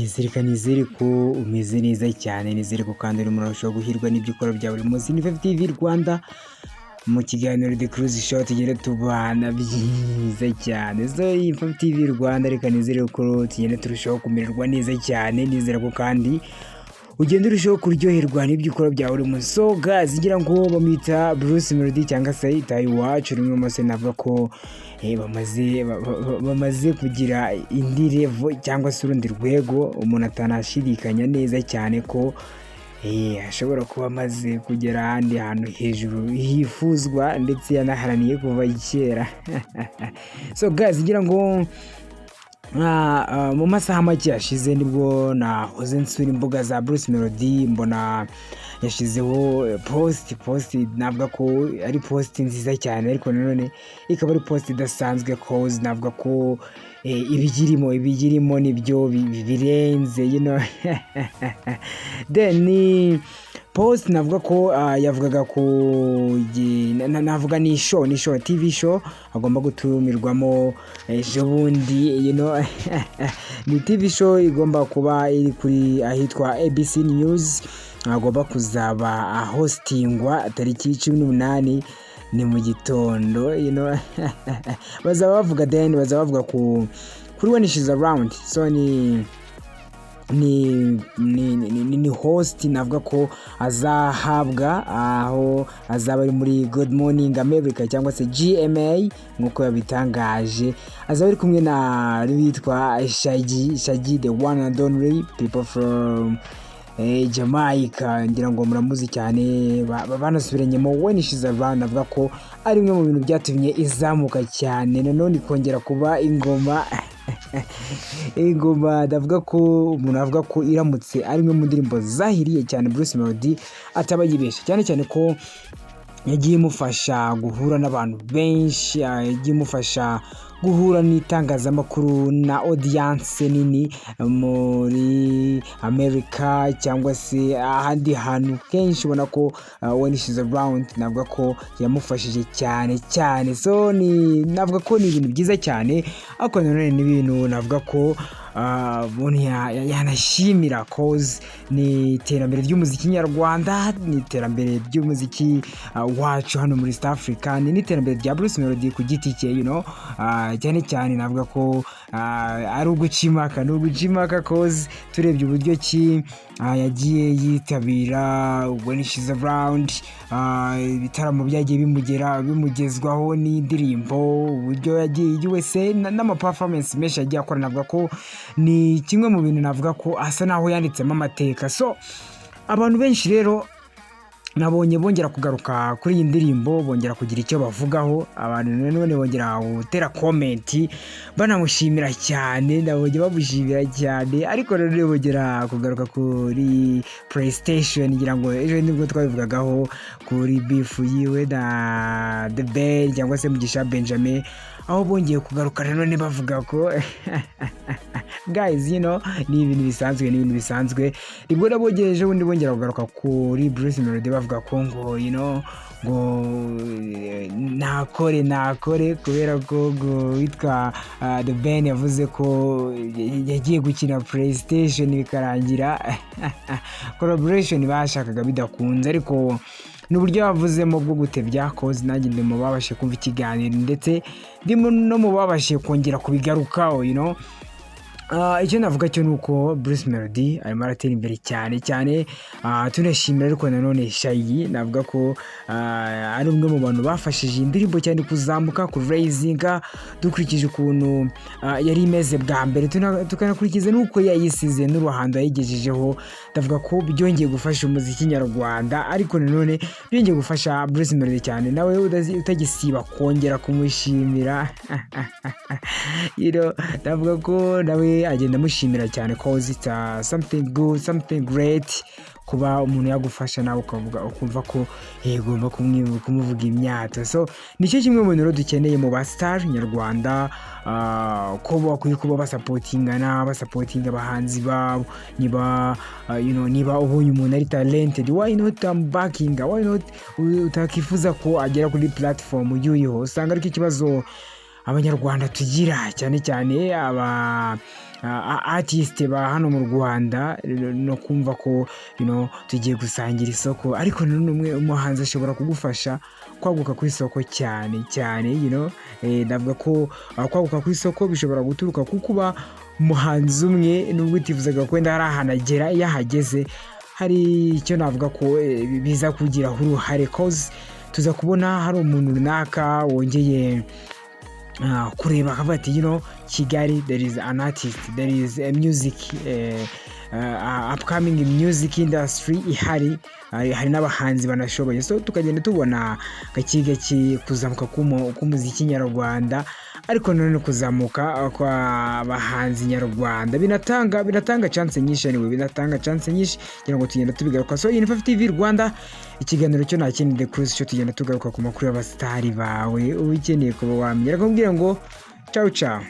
Guys, reka nizere ko umeze neza cyane, nizere ko kandi urimo urarushaho guhirwa n'ibyo ukora bya buri munsi. Ni TV Rwanda mu kiganiro The Cruise Show, tugenda tubana byiza cyane. So iyi TV Rwanda, reka nizere ko tugenda turushaho kumererwa neza cyane, nizere ko kandi ugenda urushaho kuryoherwa n'ibyo ukora bya buri munsi. So guys, ngira ngo bamwita Bruce Melody cyangwa se Itahi Iwacu, rimwe mu navuga ko bamaze kugira indi level cyangwa se urundi rwego umuntu atanashidikanya neza cyane ko ashobora kuba amaze kugera ahandi hantu hejuru hifuzwa ndetse yanaharaniye kuva kera. So guys, ngira ngo mu masaha make yashize nibwo nahoze nsura imbuga za Bruce Melody, mbona yashyizeho post. Navuga ko ari post nziza cyane, ariko nanone ikaba ari post idasanzwe, cause navuga ko ibiyirimo nibyo birenze. Then ni post navuga ko yavugaga ku navuga ni show, TV show agomba gutumirwamo ejo bundi. Ni TV show igomba kuba iri kuri ahitwa ABC News, agomba kuzaba hostingwa tariki 18, ni mu gitondo. Bazaba bavuga, then bazaba bavuga kuri When She's Around. So ni host navuga ko azahabwa aho azaba ari muri Good Morning America cyangwa se GMA nk'uko yabitangaje. Azaba ari kumwe na witwa Shaggy, Shaggy the one and only, people from Jamaica, ngira ngo muramuzi cyane. Banasubiranyemo When She's Around, avuga ko ari bimwe mu bintu byatumye izamuka cyane, nanone ikongera kuba ingoma. Ingoma ndavuga ko umuntu avuga ko iramutse ari imwe mu ndirimbo zahiriye cyane Bruce Melody ataba yibeshye, cyane cyane ko yagiye imufasha guhura n'abantu benshi, yagiye imufasha guhura n'itangazamakuru na audience nini muri Amerika cyangwa se ahandi hantu kenshi. Ubona ko When She's Around navuga ko yamufashije cyane cyane. So ni navuga ko ni ibintu byiza cyane, ariko nanone ni ibintu navuga ko umuntu yanashimira, cause ni iterambere ry'umuziki nyarwanda, ni iterambere ry'umuziki wacu hano muri East Africa, ni n'iterambere rya Bruce Melody ku giti cye, cyane cyane navuga ko ari uguca impaka, ni uguca impaka, cause turebye uburyo ki yagiye yitabira When She's Around, ibitaramo byagiye bimugera bimugezwaho n'indirimbo, uburyo yagiye USA n'ama performance menshi yagiye akora, navuga ko ni kimwe mu bintu navuga ko asa naho yanditsemo amateka. So abantu benshi rero nabonye bongera kugaruka kuri iyi ndirimbo, bongera kugira icyo bavugaho. Abantu nanone bongera gutera comment banamushimira cyane, nabonye bamushimira cyane, ariko nanone bongera kugaruka kuri PlayStation. Ngira ngo ejo nibwo twabivugagaho kuri beef yiwe na The Ben cyangwa se Mugisha Benjamin, aho bongeye kugaruka nanone bavuga ko guys, ni ibintu bisanzwe, ni ibintu bisanzwe. Nibwo nabonye ejo bundi bongera kugaruka kuri Bruce Melody bavuga ko ngo ngo nakore nakore, kubera ko ngo witwa The Ben yavuze ko yagiye gukina PlayStation bikarangira collaboration bashakaga bidakunze. Ariko ni uburyo yavuzemo bwo gutebya, cause nanjye ndi mu babashije kumva ikiganiro, ndetse ndimo no mu babashije kongera kubigarukaho. Icyo navuga cyo ni uko Bruce Melody arimo aratera imbere cyane cyane. Tunashimira ariko nanone Shaggy, navuga ko ari umwe mu bantu bafashije iyi ndirimbo cyane kuzamuka, ku raisinga, dukurikije ukuntu yari imeze bwa mbere, tukanakurikiza n'uko yayisize n'uruhando yayigejejeho. Ndavuga ko byongeye gufasha umuziki nyarwanda, ariko nanone byongeye gufasha Bruce Melody cyane, nawe utagisiba kongera kumushimira. Ndavuga ko nawe agenda amushimira cyane, cause it's something good, something great kuba umuntu yagufasha nawe ukavuga ukumva ko ugomba kumuvuga imyato. So nicyo kimwe mu bintu rero dukeneye mu ba star nyarwanda, ko bakwiye kuba basupportingana, basupportinga abahanzi babo. Niba niba ubonye umuntu ari talented, why not backing? Why not utakifuza ko agera kuri platform uriho? Usanga ariko ikibazo Abanyarwanda tugira, cyane cyane aba artiste ba hano mu Rwanda, no kumva ko tugiye gusangira isoko. Ariko nanone umwe umuhanzi ashobora kugufasha kwaguka ku isoko cyane cyane. Ndavuga ko kwaguka ku isoko bishobora guturuka ku kuba umuhanzi umwe, nubwo utifuzaga ko wenda hari ahantu agera, iyo ahageze hari icyo navuga ko biza kugiraho uruhare, 'cause tuza kubona hari umuntu runaka wongeye kureba akavuga ati: "Kigali, there is an artist, there is a music, upcoming music industry ihari, hari n'abahanzi banashoboye." So tukagenda tubona gake gake kuzamuka k'umuziki nyarwanda, ariko nanone kuzamuka kw'abahanzi nyarwanda binatanga chance nyinshi. Anyway, binatanga chance nyinshi kugira ngo tugenda tubigaruka. So iyi ni 5 TV Rwanda, ikiganiro cyo nta kindi, The Cruise, cyo tugenda tugaruka ku makuru y'abasitari bawe uba ukeneye kuba wamenya. Reka nkubwire ngo ciao ciao.